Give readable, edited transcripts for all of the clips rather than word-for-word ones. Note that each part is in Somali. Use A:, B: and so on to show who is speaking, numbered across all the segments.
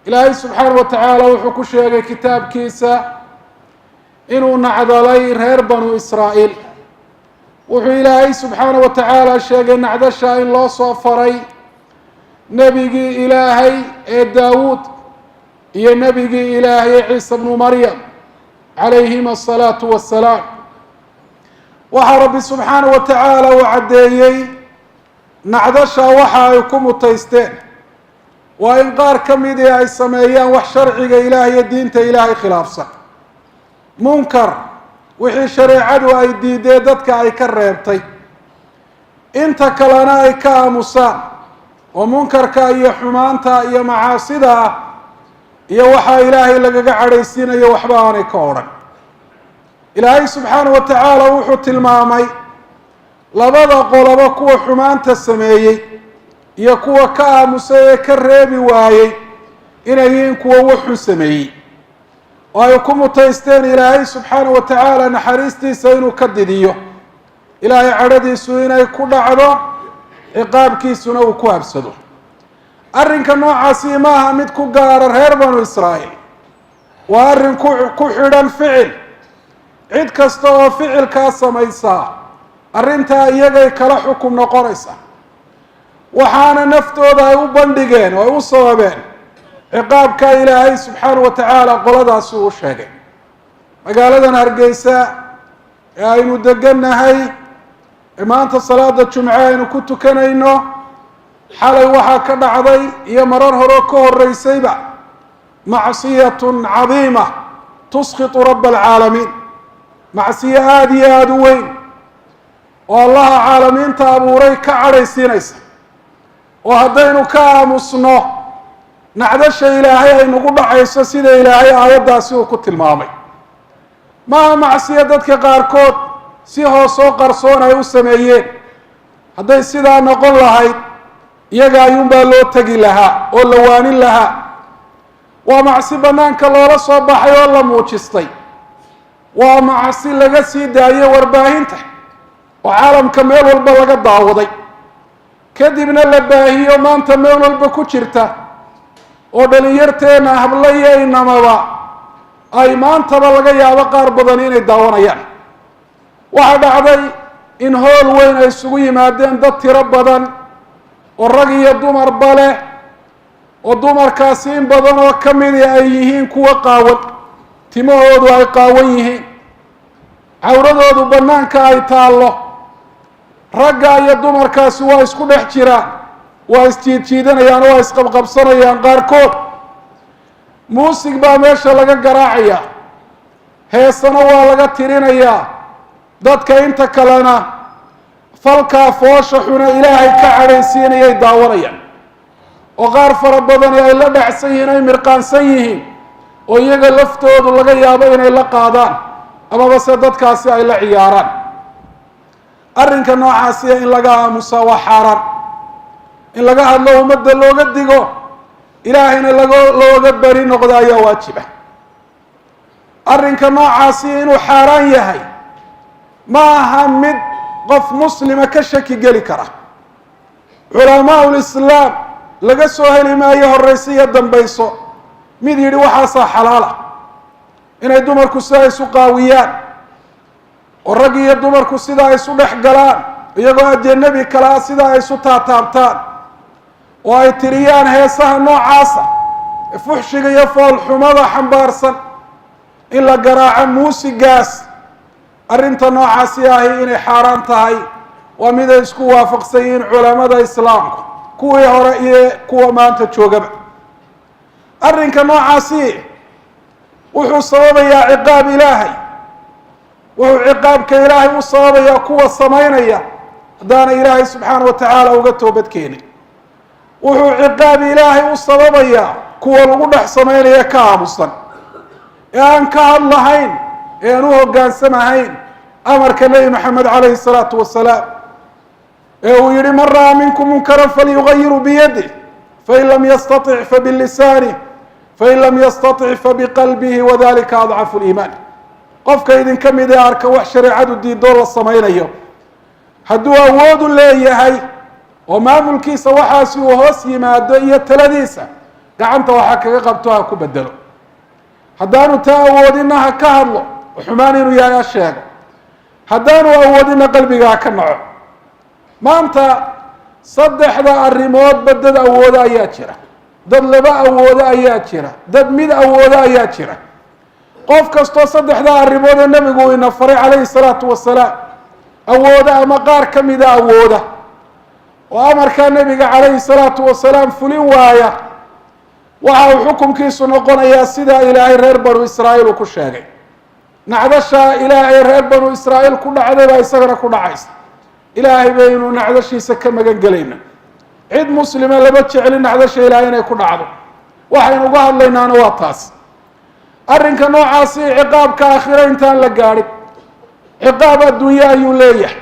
A: Ilaahay subxaana wa tacaala wuxuu ku sheegay kitaabkiisa inuu nacdalay reer Banu Israa'iil. Wuxuu Ilaahay subxaana wa tacaala sheegay nacdasha in loo soo faray nebigii Ilaahay ee Daawuud iyo nebigii Ilaahay ee Ciise bnu Maryam, calayhima asalaatu wassalaam. Waxaa Rabbi subxaana wa tacaala uu caddeeyey nacdasha waxa ay ku mutaysteen waa in qaar ka midii ay sameeyaan wax sharciga Ilaahay iyo diinta Ilaahay khilaafsan, munkar, wixii shareecadu ay diidee dadka ay ka reebtay, inta kalena ay ka aamusaan oo munkarka iyo xumaanta iyo macaasida ah iyo waxaa Ilaahay lagaga cadhaysiinayo waxba aanay ka odhan. Ilaahay subxaana wa tacaala wuxuu tilmaamay labada qolobo, kuwa xumaanta sameeyey iyo kuwa ka aamusay ee ka reebi waayey, inay yihiin kuwa wuxun sameeyey oo ay ku mutaysteen Ilaahay subxaana wa tacaala naxariistiisa inuu ka didiyo, Ilaahay cadhadiisu inay ku dhacdo, ciqaabkiisuna uu ku habsado. Arrinka noocaasi maaha mid ku gaara reer Banu Israa'iil, waa arrin ku xidhan ficil. Cid kasta oo ficilkaa samaysaa arrintaa iyagay kala xukum noqonaysa, waxaana naftooda ay u bandhigeen oo ay u sababeen ciqaabka Ilaahay subxaana wa tacaala qoladaasi uu sheegay. Magaaladan Hargeysa ee aynu degannahay ee maanta salaada jumce aynu ku tukanayno, xalay waxaa ka dhacday iyo marar horeo ka horeysayba macsiyatun cadiima tuskitu raba alcaalamiin, macsiyo aada iyo aada u weyn oo Allaha caalamiinta abuuray ka cadhaysiinaysa, oo haddaynu ka aamusno nacdasha Ilaahay ay nagu dhacayso, sida Ilaahay aayaddaasi uu ku tilmaamay. Maaha macsiyo dadka qaarkood si hoosoo qarsoon ay u sameeyeen. Hadday sidaa noqon lahayd, iyaga ayuunbaa loo tegi lahaa oo la waanin lahaa. Waa macsi banaanka loola soo baxay oo la muujistay, waa macsi laga sii daayay warbaahinta oo caalamka meel walba laga daawaday, kadibna la baahiyo, maanta meel walba ku jirta, oo dhalinyarteena hablo iyo inamaba ay maantaba laga yaabo qaar badan inay daawanayaan. Waxaa dhacday in hool weyn ay isugu yimaadeen dad tiro badan oo rag iyo dumarba leh, oo dumarkaasi in badan oo ka midi ay yihiin kuwa qaawan, timahoodu ay qaawan yihiin, cawradoodu bannaanka ay taallo. Ragga iyo dumarkaasi waa isku dhex jiraan, waa isjiidjiidanayaan oo waa isqabqabsanayaan qaarkood. Muusig baa meesha laga garaacayaa, heesana waa laga tirinayaa. Dadka inta kalena falkaa foosha xuna Ilaahay ka cadhaysiinayay daawanayaan, oo qaar fara badani ay la dhacsan yihiin, ay mirqaansan yihiin, oo iyaga laftoodu laga yaabo inay la qaadaan amaba se dadkaasi ay la ciyaaraan. Arrinka noocaasiya in laga aamusaa waa xaaraan. In laga hadlo, ummadda looga digo, Ilaahayna laga looga beri noqdo ayaa waajiba. Arrinka noocaasi inuu xaaraan yahay ma aha mid qof muslima ka shaki geli kara. Culamaau lislaam laga soo heli maayo horeyso iyo dambayso mid yidhi waxaasaa xalaala, inay dumarku sidaa isu qaawiyaan oo rag iyo dumarku sidaa isu dhex galaan, iyagoo ajanabi kalaa sidaa ay isu taataabtaan oo ay tiriyaan heesaha noocaasa ee fuxshiga iyo foolxumada xambaarsan, in la garaaco muusigaas. Arrinta noocaasi ahi inay xaaraan tahay waa mid ay isku waafaqsan yihiin culamada islaamku, kuwii hore iyo kuwa maanta joogaba. Arrinka noocaasi wuxuu sababayaa ciqaab Ilaahay, wuxuu ciqaabka Ilaahay u sababayaa kuwa samaynaya haddaana Ilaahay subxaana wa tacaala uga toobad keenin. Wuxuu ciqaab Ilaahay u sababayaa kuwa lagu dhex samaynaya ka aamusan ee aan ka hadlahayn ee aan u hoggaansamahayn amarka Nebi Maxamed calayhi salaatu wasalaam ee uu yihi: "Man ra'aa minkum munkaran falyugayiruu biyadih, fain lam yastatic fabilisanih, fain lam yastatic fabiqalbihi, wadalika adcafu liimaan." Qofka idinka mid ee arka wax shareecadu diidoo la samaynayo, hadduu awoodu leeyahay oo maamulkiisa waxaasi uu hoos yimaado iyo taladiisa, Gacanta waxaa kaga qabto, ha ku bedelo. Haddaanu taa awoodinna, ha ka hadlo, xumaan inuu yahay ha sheego. Haddaanu awoodinna, qalbiga ha ka naco. Maanta saddexda arrimoodba dad awoodo ayaa jira, dad laba awoodo ayaa jira, dad mid awoodo ayaa jira. Qof kastoo saddexda arrimood ee nebigu ina faray calayhi salaatu wasalaam awooda ama qaar ka mida awooda oo amarkaa nebiga calayhi salaatu wasalaam fulin waaya, waxa uu xukunkiisu noqonayaa sidaa Ilaahay reer Banu Israa'iil uu ku sheegay. Nacdashaa Ilaahay reer Banu Israa'iil ku dhacday baa isagana ku dhacaysa. Ilaahay baynu nacdashiisa ka magan gelayna. Cid muslima lama jeclin nacdasha Ilaahay inay ku dhacdo. Waxaynu uga hadlaynaana waa taas. Arrinka noocaasi ciqaabka aakhiro intaan la gaadhin, ciqaab adduunye ayuu leeyahay.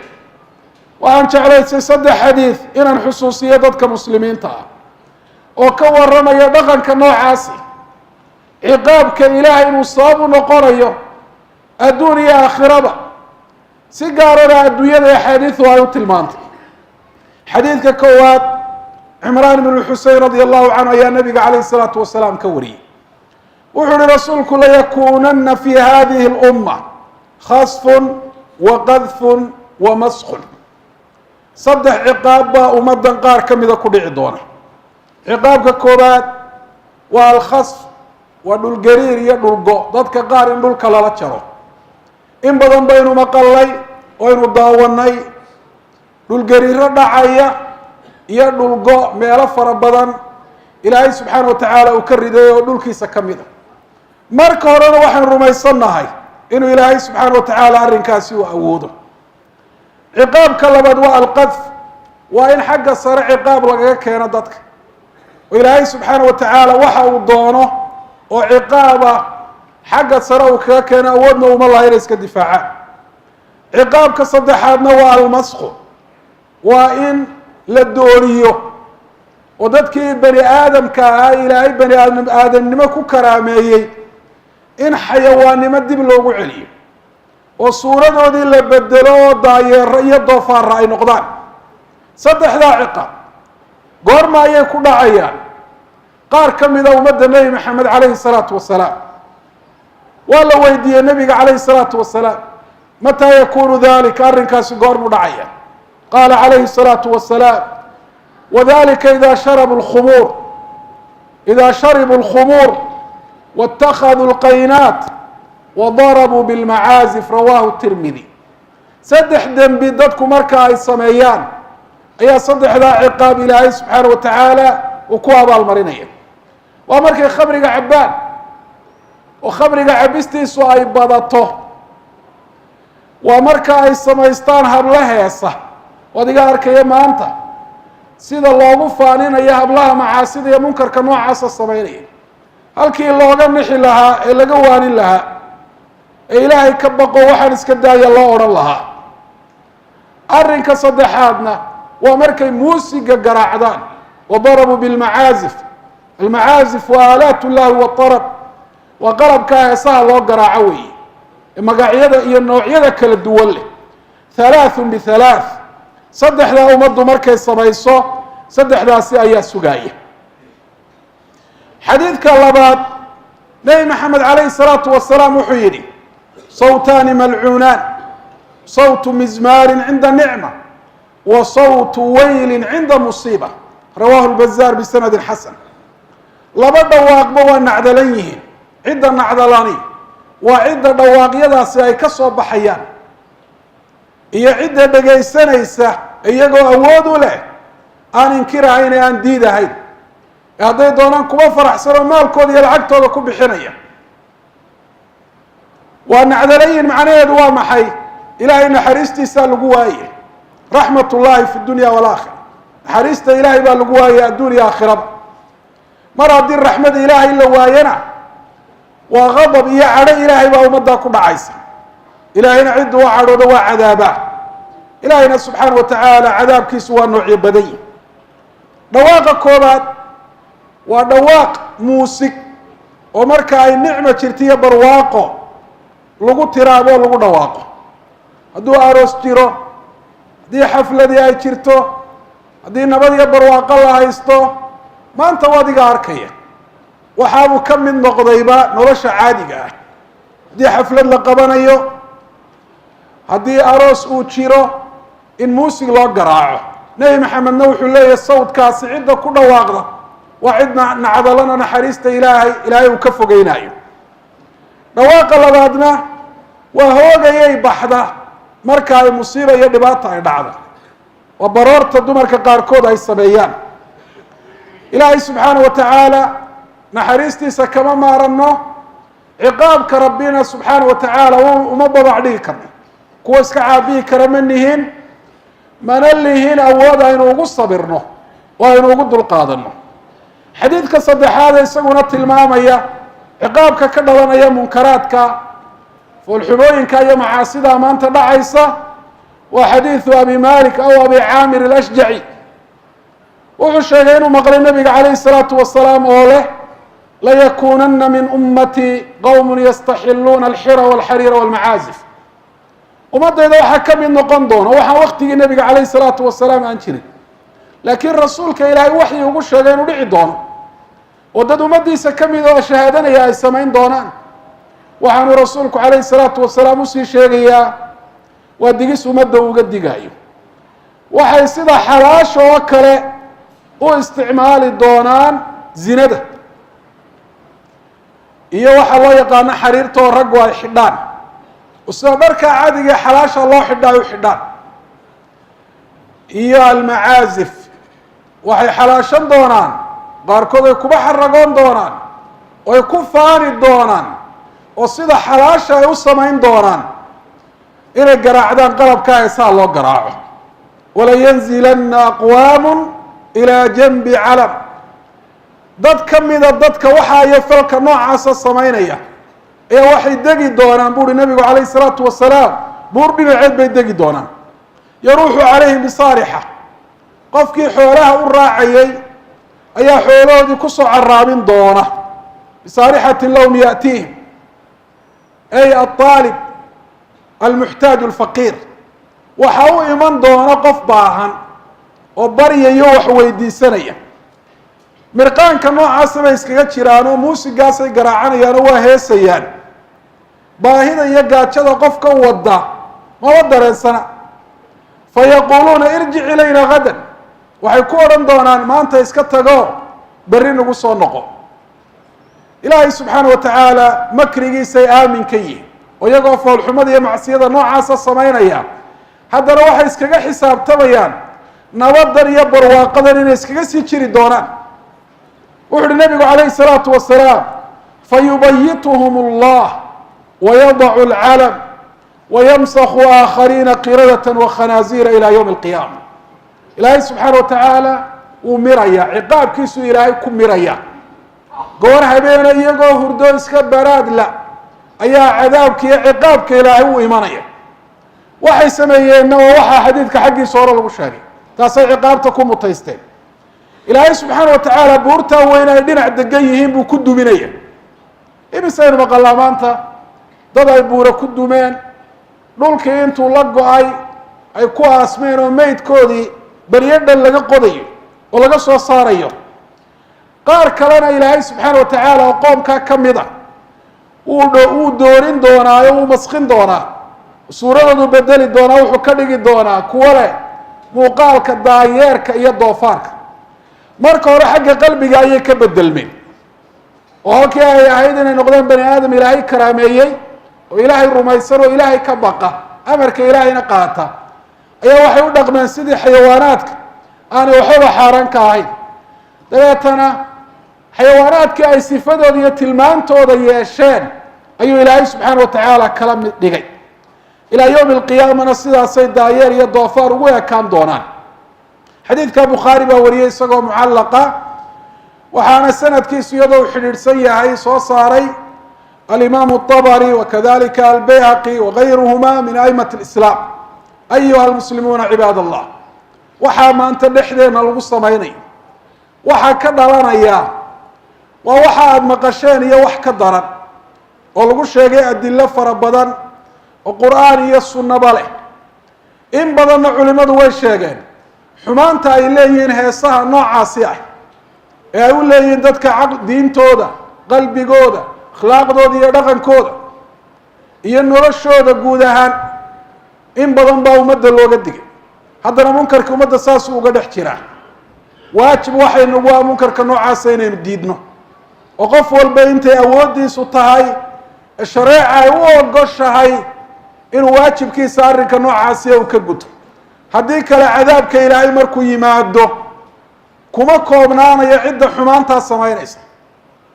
A: Waxaan jeclaystay saddex xadiid inaan xusuusiyo dadka muslimiinta ah oo ka warramaya dhaqanka noocaasi, ciqaabka Ilaahay inuu sabab u noqonayo adduun iyo aakhiraba, si gaarana adduunyada axaadiidu ay u tilmaantay. Xadiidka koowaad, Cimraan ibnu Xusein radia allahu canhu ayaa nabiga calayhi salaatu wasalaam ka wariyey. Wuxuu uhi rasuulku: "Layakunana fi hadihi اlumma khasfun wa qadfun wa maskun." Saddex ciqaab baa ummaddan qaar ka mida ku dhici doona. Ciqaabka koowaad waa alkhasf, waa dhulgariir iyo dhulgo, dadka qaar in dhulka lala jaro. In badan baynu maqalnay oo aynu daawanay dhulgariiro dhacaya iyo dhulgo meelo fara badan Ilaahay subxaana wa tacaala uu ka riday oo dhulkiisa ka mid a. Marka horena waxaynu rumaysannahay inuu Ilaahay subxaana wa tacaala arrinkaasi uu awoodo. Ciqaabka labaad waa alqadf, waa in xagga sare ciqaab lagaga keeno dadka, oo Ilaahay subxaana wa tacaala waxa uu doono oo ciqaaba xagga sare uu kaga keeno, awoodna uma laha inay iska difaacaan. Ciqaabka saddexaadna waa almasku, waa in la dooriyo oo dadkii bani aadamka ahaa, Ilaahay bani aadam aadamnimo ku karaameeyey, in xayawaannimo dib loogu celiyo oo suuradoodii la bedelo oo daayeero iyo doofaarra ay noqdaan. Saddexdaa ciqaab goorma ayay ku dhacayaan qaar ka mida ummadda Nebi Maxamed calayhi salaatu wasalaam? Waa la weydiiyey nebiga calayhi salaatu wasalaam: "Mataa yakunu dalika?" Arrinkaasi goormuu dhacaya? Qaala calayhi salaatu wasalaam: "Wadalika ida sharabuu lkhumuur, ida sharibuu lkhumuur wاtakhaduu lqaynaat wadarabuu bilmacaazif." Rawahu Tirmidi. Saddex dembi dadku marka ay sameeyaan ayaa saddexdaa ciqaab Ilaahay subxaana wa tacaala uu ku abaalmarinaya. Waa markay khamriga cabbaan oo khamriga cabistiisu ay badato. Waa marka ay samaystaan hablo heesa. Adiga arkaya maanta sida loogu faaninayo hablaha macaasida iyo munkarka noocaasa samaynaya, halkii looga nixi lahaa ee laga waanin lahaa ee "Ilaahay ka baqo, waxaan iska daaya" loo odhan lahaa. Arrinka saddexaadna waa markay muusiga garaacdaan. Wa darabuu bilmacaazif. Almacaazif waa aalaat llahwi waaarab, waa qalabkaa heesaha loo garaaco weeye, magacyada iyo noocyada kala duwan leh. Halaathun bithalaath, saddexdaa ummaddu markay samayso, saddexdaasi ayaa sugaaya. Xadiidka labaad, Nebi Maxamed calayhi salaatu wasalaam wuxuu yidhi: "Sawtaani malcuunaan, sawtu mizmaarin cinda nicma wa sawtu waylin cinda musiiba." Rawahu lbazaar bisanadin xasan. Laba dhawaaqba waa nacdalan yihiin. Cidda nacdalani waa cidda dhawaaqyadaasi ay ka soo baxayaan iyo cidda dhegaysanaysa, iyagoo awood u leh aan inkirahayn ee aan diidahayn, ee hadday doonaan kuwa faraxsanoo maalkooda iyo lacagtooda ku bixinaya. Waa nacdalayin macnaheedu waa maxay? Ilaahay naxariistiisaa lagu waaye, raxmat ullahi fi dunya walaakhira. Naxariista Ilaahay baa lagu waayay adduun iyo aakhiraba. Mar haddii raxmada Ilaahay la waayana, waa qadab iyo cadho Ilaahay baa ummaddaa ku dhacaysa. Ilaahayna ciddu u cadhoodo waa cadaabaa. Ilaahayna subxaana wa tacaala cadaabkiisu waa noocyo badan yihi. Dhawaaqa koobaad waa dhawaaq muusig oo marka ay nicma jirto iyo barwaaqo lagu tiraabo o lagu dhawaaqo. Hadduu aroos jiro, haddii xafladii ay jirto, haddii nabad iyo barwaaqo la haysto, maanta waa adiga arkaya. Waxaabuu ka mid noqdayba nolosha caadiga ah. Haddii xaflad la qabanayo, haddii aroos uu jiro, in muusig loo garaaco. Nebi Maxamedna wuxuu leeyahay sawdkaasi cidda ku dhawaaqda waa cid nacdalana, naxariista Ilaahay uu ka fogeynayo. Dhawaaqa labaadna waa hoogayay baxda marka ay musiiba iyo dhibaata ay dhacdo, waa baroorta dumarka qaarkood ay sameeyaan. Ilaahay subxaana wa tacaala naxariistiisa kama maaranno, ciqaabka Rabbina subxaana wa tacaala uma babac dhigi karno. Kuwa iska caabihi kara ma nihin, mana lihin awood aynu ugu sabirno oo aynu ugu dulqaadano. Xadiidka saddexaad isaguna tilmaamaya ciqaabka ka dhalanaya munkaraadka, foolxumooyinka iyo macaasida maanta dhacaysa, waa xadiidu Abi Malik aw Abi Caamir Alashjaci. Wuxuu sheegay inuu maqlay nabiga calayhi salaatu wasalaam oo leh: "Layakunana min ummatii qowm yastaxiluuna alxira walxariira walmacaazif." Ummaddayda waxaa ka mid noqon doona, waxaan waktigii nabiga calayhi salaatu wasalaam aan jirin, laakiin rasuulka Ilaahay waxyi ugu sheegay inuu dhici doono, oo dad ummaddiisa ka mid oo shahaadanaya ay samayn doonaan. Waxaanu rasuulku calayhi salaatu wasalaam usii sheegayaa waa digis ummadda uga digaayo. Waxay sida xalaasha oo kale u isticmaali doonaan zinada iyo waxaa loo yaqaano xariirta oo raggu ay xidhaan, sida dharka caadiga ee xalaasha loo xidha ay u xidhaan, iyo almacaazif. Waxay xalaashan doonaan qaarkood, ay kuba xaragoon doonaan, oy ku faani doonaan, oo sida xalaasha ay u samayn doonaan inay garaacdaan qalabka heesaa loo garaaco. "Walayanzilana aqwaamu ilaa janbi calam." Dad ka mida dadka waxa iyo falka noocaasa samaynaya ayaa waxay degi doonaan, buuhi nabigu calayhi salaatu wasalaam, buur dhinaceed bay degi doonaan. "Yaruuxu calayhim bisaarixa." Qofkii xoolaha u raacayay ayaa xoolahoodii kusoo caraabin doona. "Bisaarixatin lahum yaأtiihim", ay aلطaalib almuxtaaj alfaqiir. Waxa u iman doona qof baahan oo baryayo, wax weydiisanaya. Mirqaanka noocaasa bay iskaga jiraan oo muusigaasay garaacanayaan oo waa heesayaan. Baahida iyo gaajada qofka wada maba dareensana. "Fayaquuluuna: irjic ilayna gadan." Waxay ku odhan doonaan: maanta iska tago, berri nagu soo noqo. Ilaahay subxaana wa tacaala makrigiisay aamin ka yihin, oo iyagoo foolxumada iyo macsiyada noocaasa samaynaya, haddana waxay iskaga xisaabtamayaan nabadan iyo barwaaqadan inay iskaga sii jiri doonaan. Wuxu uhi nabigu calayhi salaatu wasalaam: "Fayubayituhum allah wayadacu alcalam wayamsakhu aakhariina qiradata wakhanaaziira ilaa yowmi alqiyaama." Ilaahay subxaana wa tacaala wuu miraya, ciqaabkiisuu Ilaahay ku miraya. Goor habeena iyagoo hurdo iska baraadla ayaa cadaabka iyo ciqaabka Ilaahay u imanaya. Waxay sameeyeenna waa waxaa xadiidka xaggiisa hore lagu sheegay, taasay ciqaabta ku mutaysteen. Ilaahay subxaana wa tacaala buurtaa weyne ay dhinac degan yihiin buu ku duminaya. Imisaynu maqalnaa maanta dad ay buura ku dumeen, dhulkii intuu la go-ay ay ku aasmeen, oo meydkoodii beryo dhan laga qodayo oo laga soo saarayo? Qaar kalena Ilaahay subxaana wa tacaala oo qoomkaa ka mid a wuu doorin doonaa oo wuu maskin doonaa, suuradoodu bedeli doonaa, wuxuu ka dhigi doonaa kuwo leh muuqaalka daayeerka iyo doofaarka. Marka hore xagga qalbiga ayay ka bedelmeen, oo halkii ay ahayd inay noqdeen bani aadam Ilaahay karaameeyey oo Ilaahay rumaysan oo Ilaahay ka baqa, amarka Ilaahayna qaata, ayaa waxay u dhaqmeen sidii xayawaanaadka aanay waxbaba xaaraan ka ahayn. Dabeetana xayawaanaadkii ay sifadooda iyo tilmaantooda yeesheen ayuu Ilaahay subxaana wa tacaala kala mid dhigay. Ilaa yowmi alqiyaamana sidaasay daayeer iyo doofaar ugu ekaan doonaan. Xadiidka Bukhaari baa wariyey isagoo mucallaqa, waxaana sanadkiisu iyadoo uu xidhiidhsan yahay soo saaray alimaamu الطabri wakadalika albayhaqi wagayruhuma min aimati اlislaam. Ayuha almuslimuuna, cibaad Allah, waxaa maanta dhexdeena lagu samaynayo waxaa ka dhalanaya waa waxa aada maqasheen iyo wax ka daran oo lagu sheegay adilo fara badan oo Qur'aan iyo sunnaba leh. In badanna culimadu way sheegeen xumaanta ay leeyihiin heesaha noocaasi ah ee ay u leeyihiin dadka diintooda. Qalbigooda, akhlaaqdooda iyo dhaqankooda iyo noloshooda guud ahaan in badan baa ummadda looga digay. Haddana munkarka ummadda saasuu uga dhex jiraa. Waajib waxay nagu ah munkarka noocaasa inaynu diidno, oo qof walba intay awooddiisu tahay ee shareeca ay u ogoshahay inuu waajibkiisa arrinka noocaasiya uu ka guto. Haddii kale cadaabka Ilaahay markuu yimaado kuma koobnaanayo cidda xumaantaa samaynaysa.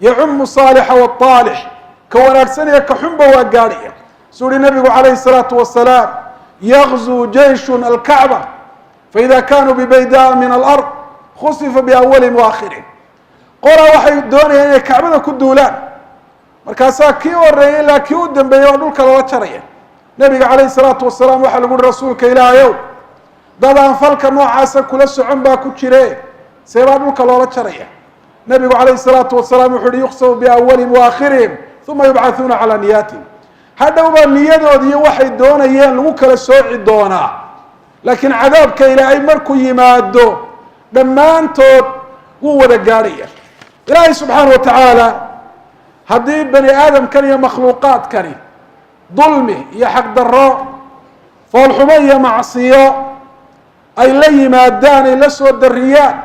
A: Yacumu saalixa waaalix, ka wanaagsan iyo ka xunba waa gaadhaya. Suu uhi nabigu calayhi salaatu wasalaam: yagzuu jeyshun alkacba, faida kanuu bibaydaa min alard khusifa biawalihim waakhirihim. Qolaa waxay doonayaan inay kacbada ku duulaan, markaasaa kii horeeyay ilaa kii u dambeeyey oo dhulka lala jaraya. Nabiga calayhi salaatu wasalaam waxaa lagu uhi: rasuulka Ilaahayow, dad aan falka noocaasa kula socon baa ku jire, see baa dhulka loola jaraya? Nabigu calayhi salaatu wasalaam wuxu uhi: yuksafu biawalihim waakhirihim, uma yubcathuuna calaa niyaatihim. Hadhow baa niyadoodi iyo waxay doonayeen lagu kala sooci doonaa, laakiin cadaabka Ilaahay markuu yimaado dhammaantood wuu wada gaadhaya. Ilaahay subxaana wa tacaala haddii bani aadamkan iyo makhluuqaadkani dulmi iyo xaqdarro, foolxumo iyo macsiyo ay la yimaadaan, ay la soo dariyaan,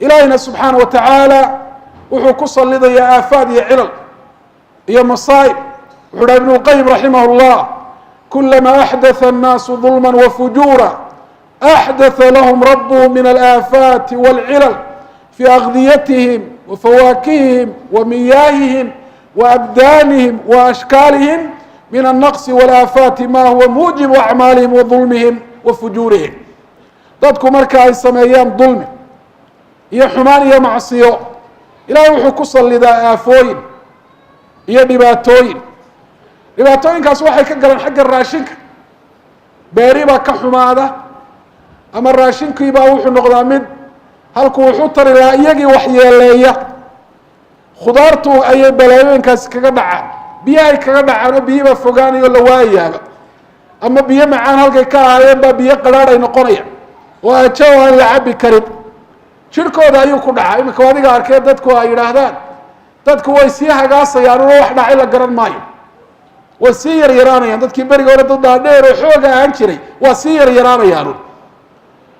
A: Ilaahayna subxaana wa tacaala wuxuu ku sallidayaa aafaad iyo cilal iyo masaa'ib. Wuxu dhaha Ibnu lqayim raximah llah: kulama axdatha annaasu dulma wafujuura axdatha lahum rabuhum min alaafaati walcilal fi akdiyatihim wa fawaakihihim wa miyaahihim wa abdaanihim wa ashkaalihim min alnaqsi walaafaati ma huwa muujibu acmaalihim wa dulmihim wa fujuurihim. Dadku marka ay sameeyaan dulmi iyo xumaan iyo macsiyo, Ilahay wuxuu ku sallidaa aafooyin iyo dhibaatooyin. Dhibaatooyinkaas waxay ka galaan xagga raashinka, beeri baa ka xumaada, ama raashinkiibaa wuxuu noqdaa mid halkuu wuxu tari lahaa iyagii waxyeeleeya. Khudaartu ayay balaayooyinkaasi kaga dhacaan, biyahay kaga dhacaan, oo biyibaa fogaanayo la waayaaba, ama biyo macaan halkay ka ahaayeen baa biyo qadhaadh ay noqonayaan oo ajo oo aan la cabi karin. Jirhkooda ayuu ku dhacaa. Iminka adiga arkee dadku ay yidhaahdaan dadku way sii hagaasayaan, una wax dhacay la garan maayo, way sii yaryaraanayaan. Dadkii beriga hore dad dhaadheer oo xooga ahaan jiray waa sii yaryaraanayaanun.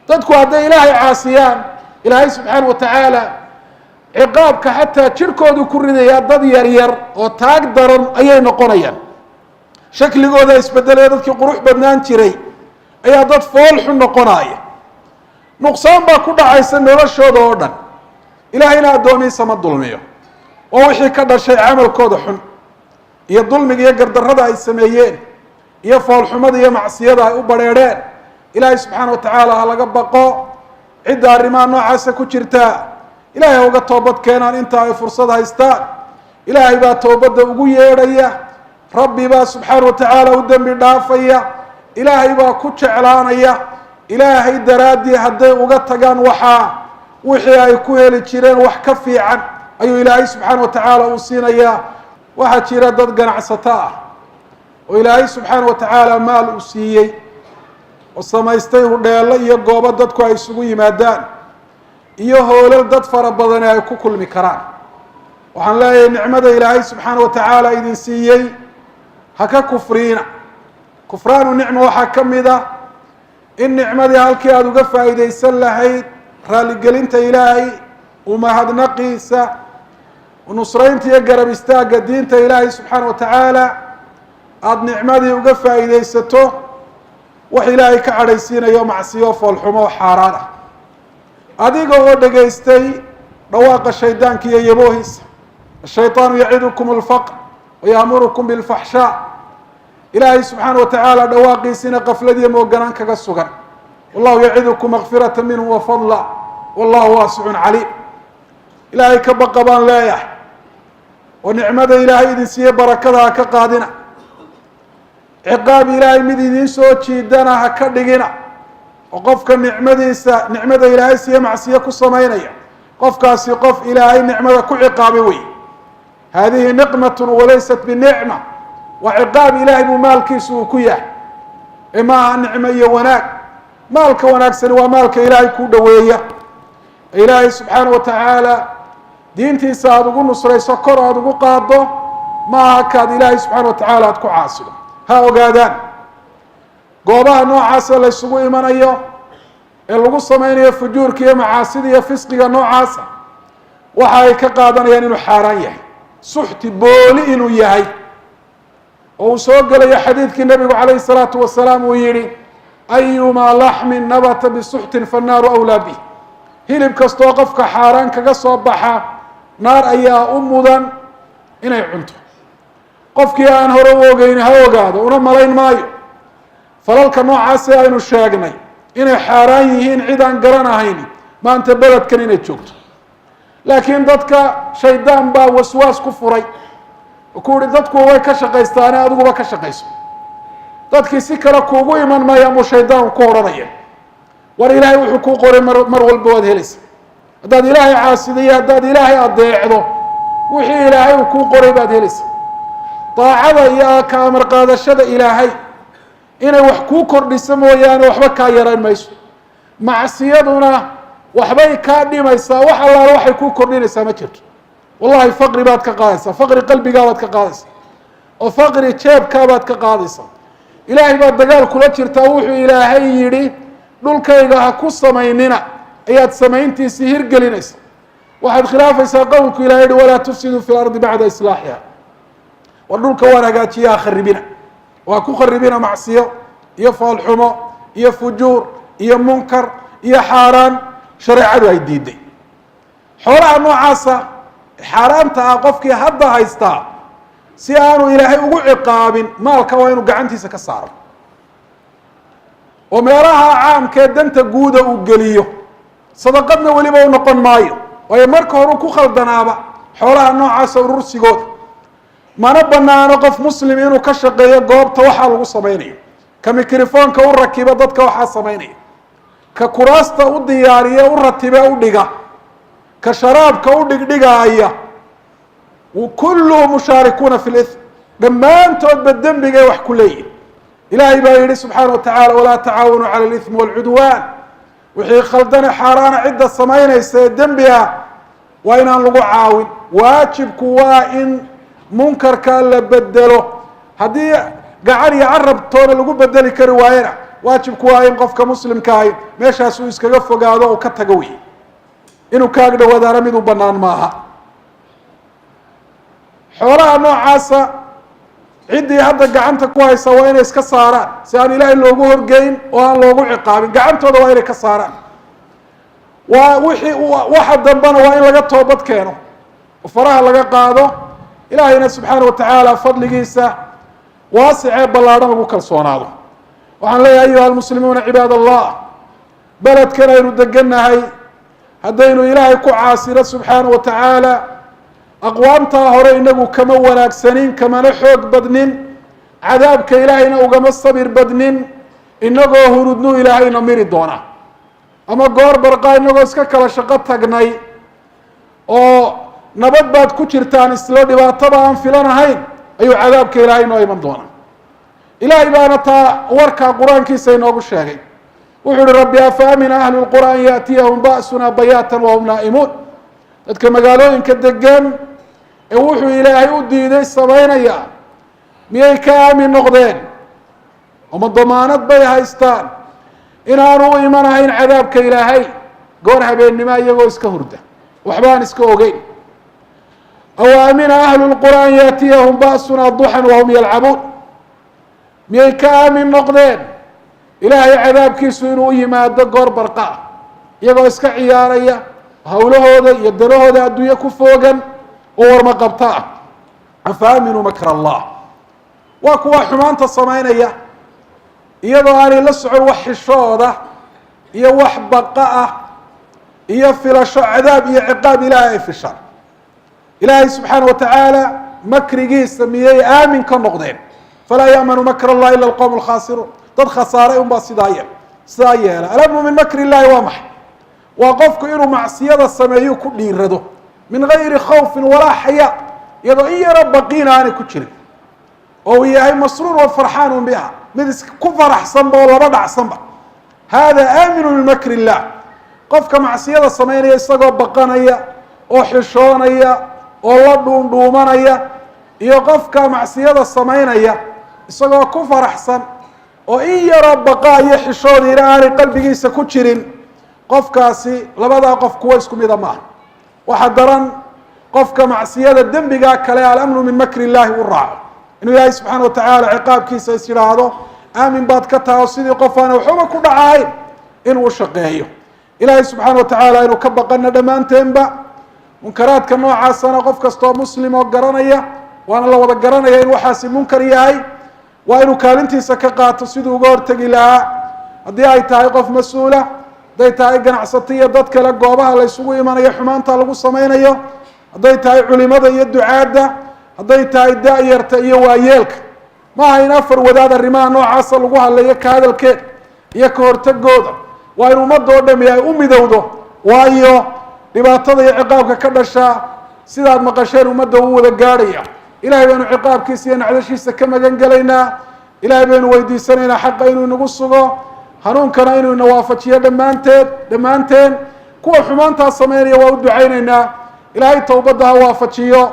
A: Dadku hadday Ilaahay caasiyaan, Ilaahay subxaana wa tacaala ciqaabka xataa jirhkoodu ku ridayaa. Dad yaryar oo taag daran ayay noqonayaan, shakligooda isbedelaya. Dadkii qurux badnaan jiray ayaa dad fool xun noqonaya. Nuqsaan baa ku dhacaysa noloshooda oo dhan. Ilaahayna addoomihiisa ma dulmiyo. Oo wixii ka dhashay camalkooda xun iyo dulmiga iyo gardarrada ay sameeyeen iyo foolxumada iyo macsiyada ay u badrheedheen. Ilaahay subxaana wa tacaala ha laga baqo. Cidda arrimaha noocaasa ku jirtaa Ilahay ha uga toobad keenaan inta ay fursad haystaan. Ilaahay baa toobadda ugu yeedhaya, Rabbi baa subxaana wa tacaala u dembi dhaafaya, Ilaahay baa ku jeclaanaya. Ilaahay daraaddii hadday uga tagaan, waxaa wixii ay ku heli jireen wax ka fiican ayuu Ilaahay subxaana wa tacaala uu siinayaa. Waxaa jira dad ganacsato ah oo Ilaahay subxaana wa tacaala maal uu siiyey oo samaystay hudheello iyo goobo dadku ay isugu yimaadaan iyo hoolal dad fara badani ay ku kulmi karaan. Waxaan leeyahay, nicmada Ilaahay subxaana wa tacaala idin siiyey ha ka kufriina. Kufraanu nicma waxaa ka mid ah in nicmadii halkii aada uga faa'iidaysan lahayd raaligelinta Ilaahay, umahadnaqiisa, nusraynta iyo garab istaagga diinta Ilaahay subxaana wa tacaala, aada nicmadii uga faa'iidaysato wax Ilaahay ka cadhaysiinayo, macsiyo, foolxumo oo xaaraan ah, adiga oo dhegaystay dhawaaqa shaydaanka iyo yaboohiisa. Ashayطaanu yacidukum alfaqr wayaamurukum bilfaxshaa. Ilaahay subxaana wa tacaala dhawaaqiisina qafladiiyo mooganaan kaga sugan. Wallahu yacidukum makfirata minhu wa fadla, wallahu waasicun caliim. Ilaahay ka baqa baan leeyahay, oo nicmada Ilaahay idin siiye barakada ha ka qaadina, ciqaab Ilaahay mid idiin soo jiidana ha ka dhigina. Oo qofka nicmadiisa, nicmada Ilaahay siiye macsiyo ku samaynaya, qofkaasi qof Ilaahay nicmada ku ciqaabay wey. Hadihi niqmat walaysat binicma. Waa ciqaab Ilaahay buu maalkiisu uu ku yahay, ee ma aha nicmo iyo wanaag. Maalka wanaagsani waa maalka Ilaahay kuu dhoweeya, Ilaahay subxaana wa tacaala Diintiisa aada ugu nusrayso, kor aada ugu qaado, maaha kaad Ilaahay subxaana wa tacaala aada ku caasido. Ha ogaadaan goobaha noocaasa la ysugu imanayo ee lagu sameynayo fujuurka iyo macaasida iyo fisqiga noocaasa, waxa ay ka qaadanayaan inuu xaaraan yahay, suxti booli inuu yahay, oo uu soo gelayo xadiidkii nabigu calayhi salaatu wasalaam uu yihi: "Ayumaa laxmin nabata bisuxtin fannaaru awlaa bih." Hilib kastoo qofka xaaraan kaga soo baxa, naar ayaa u mudan inay cunto. Qofkii aan hore u ogeyn ha ogaado. Una malayn maayo falalka noocaasi aynu sheegnay inay xaaraan yihiin cid aan garanahayn maanta beledkan inay joogto, laakiin dadka shaydaan baa waswaas ku furay oo ku yihi: "Dadku way ka shaqaystaane, adiguba ka shaqayso." Dadkii si kale kuugu iman maayaan buu shaydaanku ku odhanaya. War, Ilaahay wuxuu kuu qoray mar walba waad helaysa. Haddaad Ilaahay caasido iyo haddaad Ilaahay adeecdo, wixii Ilaahay uu kuu qoray baad helaysa. Daacada iyo ka amar qaadashada Ilaahay inay wax kuu kordhiso mooyaane, waxba kaa yarayn mayso. Macsiyaduna waxbay kaa dhimaysaa, wax allaala waxay kuu kordhinaysaa ma jirto. Wallahi, faqri baad ka qaadaysaa, faqri qalbigaabaad ka qaadaysaa oo faqri jeebkaabaad ka qaadaysaa. Ilaahay baad dagaal kula jirtaa. Wuxuu Ilaahay yidhi "Dhulkayga ha ku samaynina" ayaad samayntiisii hirgelinaysa. Waxaad khilaafaysaa qowlku Ilahay yihi: "Walaa tufsiduu fi lardi bacda islaaxiha." War, dhulka waan hagaajiya, ha kharibina, waa ku kharibina macsiyo iyo foolxumo iyo fujuur iyo munkar iyo xaaraan shareecadu ay diiday. Xoolaha noocaasa xaaraanta ah qofkii hadda haystaa, si aanu Ilaahay ugu ciqaabin, maalka waa inuu gacantiisa ka saaro oo meelaha caamkee danta guuda uu geliyo. Sadaqadna weliba u noqon maayo, waayo marka hore u ku khaldanaaba xoolaha noocaasa urursigooda. Mana banaano qof muslim inuu ka shaqeeyo goobta waxaa lagu samaynayo. Ka mikrofoonka u rakiba dadka waxaa samaynaya, ka kuraasta u diyaariya, u ratibe, u dhiga, ka sharaabka u dhigdhigaaya, kulluhum mushaarikuuna fi lithm. Dhammaantoodba dembigay wax ku leeyihin. Ilaahay baa yihi subxaana wa tacala: "Walaa tacaawanuu cala alithmi waalcudwaan." Wixii khaldane xaaraana cidda samaynaysa ee dembi ah waa inaan lagu caawin. Waajibku waa in munkarka la bedelo. Haddii gacan iyo carabtoona lagu bedeli kari waayena, waajibku waa in qofka muslimka ahi meeshaas uu iskaga fogaado oo ka tago. Wey inuu ka ag dhawaadaana mid u banaan maaha. Xoolaha noocaasa ciddii hadda gacanta ku haysa waa inay iska saaraan, si aan Ilaahay loogu horgeyn oo aan loogu ciqaabin. Gacantooda waa inay ka saaraan. Waa wixii waxa dambena waa in laga toobad keeno oo faraha laga qaado, Ilaahayna subxaana wa tacaala fadligiisa waasicee ballaadhan lagu kalsoonaado. Waxaan leeyahay, ayuha almuslimuuna, cibaad Allah, beledkan aynu degannahay haddaynu Ilaahay ku caasino subxaana wa tacaala, aqwaamtaa hore inagu kama wanaagsanin, kamana xoog badnin, cadaabka Ilaahayna ugama sabir badnin. Inagoo hurudnuu Ilaahayna miri doonaa, ama goor barqaa inagoo iska kala shaqo tagnay oo nabad baad ku jirtaan isla dhibaataba aan filanahayn ayuu cadaabka Ilaahay noo iman doonaa. Ilaahay baana taa warkaa Qur-aankiisa inoogu sheegay. Wuxuu uhi Rabbi: "Afa amina ahlu lqura an yaatiyahum ba'suna bayaatan wahum naa'imuun?" Dadka magaalooyinka degan ee wuxuu Ilaahay u diiday samaynaya, miyay ka aamin noqdeen oma damaanad bay haystaan inaanu u imanahayn cadaabka Ilaahay goor habeennimo iyagoo iska hurda, waxba aan iska ogeyn? Aw aamina ahlu lqura an yaatiyahum ba'suna duxan wahum yalcabuun? Miyay ka aamin noqdeen Ilaahay cadaabkiisu inuu u yimaado goor barqa ah iyagoo iska ciyaaraya, hawlahooda iyo danahooda adduunye ku foogan oo warma qabta ah? Afa aaminuu makr Allah? Waa kuwa xumaanta samaynaya iyadoo aanay la socon wax xishooda iyo wax baqa ah iyo filasho cadaab iyo ciqaab Ilaahay ay fishaan. Ilaahay subxaana wa tacaala makrigiisa miyay aamin ka noqdeen? Falaa yaamanu makr allah ila alqowm alkhaasiruun. Dad khasaaray unbaa sidaa ye sidaa yeela. Alamnu min makri illahi waa maxay? Waa qofku inuu macsiyada sameeyo, ku dhiirado, min gayri khawfin walaa xayaa, iyadoo in yaro baqiina aanay ku jirin, oo uu yahay masruur wa farxaanun biha, mid ku faraxsanba oo laba dhacsanba. Hada aaminu min makri illah. Qofka macsiyada samaynaya isagoo baqanaya oo xishoonaya oo la dhuundhuumanaya, iyo qofka macsiyada samaynaya isagoo ku faraxsan oo in yaroo baqaa iyo xishoodiina aanay qalbigiisa ku jirin, qofkaasi labadaa qof kuwa isku mida maaha. Waxaa daran qofka macsiyada dembigaa kale alamnu min makri illaahi u raaco, inuu ilaahay subxaana watacaala ciqaabkiisa is yidhaahdo aamin baad ka taha oo sidii qof aana waxbaba ku dhacahayn inuu u shaqeeyo. Ilaahay subxaana watacaala inuu ka baqana dhammaanteenba. Munkaraadka noocaasana qof kastoo muslim oo garanaya, waana la wada garanaya in waxaasi munkar yahay, waa inuu kaalintiisa ka qaato siduu uga hortegi lahaa. Haddii ay tahay qof mas-uula, hadday tahay ganacsato iyo dad kale goobaha la ysugu imanayo xumaanta lagu samaynayo, hadday tahay culimada iyo ducaadda, hadday tahay da-yarta iyo waayeelka, ma aha in afar wadaad arrimaha noocaasa lagu hadlayo ka hadalkeeda iyo ka hortagooda. Waa in ummadda oo dhami ay u midowdo, waayo dhibaatada iyo ciqaabka ka dhashaa sidaad maqasheen ummadda u wada gaadhaya. Ilahay baynu ciqaabkiisa iyo nacdashiisa ka magan gelaynaa. Ilahay baynu weydiisanaynaa xaqa inuu inagu sugo, hanuunkana inuu ina waafajiyo dhammaanteed dhammaanteen. Kuwa xumaantaa sameynaya waa u ducaynaynaa, ilaahay towbadda ha waafajiyo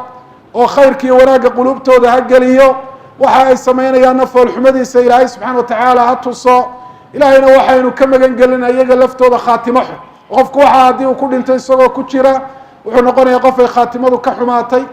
A: oo khayrka iyo wanaagga quluubtooda ha geliyo. Waxa ay samaynayaanna foolxumadiisa ilaahay subxaana watacaala ha tuso. Ilaahayna waxaynu ka magan gelinaa iyaga laftooda khaatimo xun. Qofku waxa haddii uu ku dhinto isagoo ku jira, wuxuu noqonayaa qof ay khaatimadu ka xumaatay.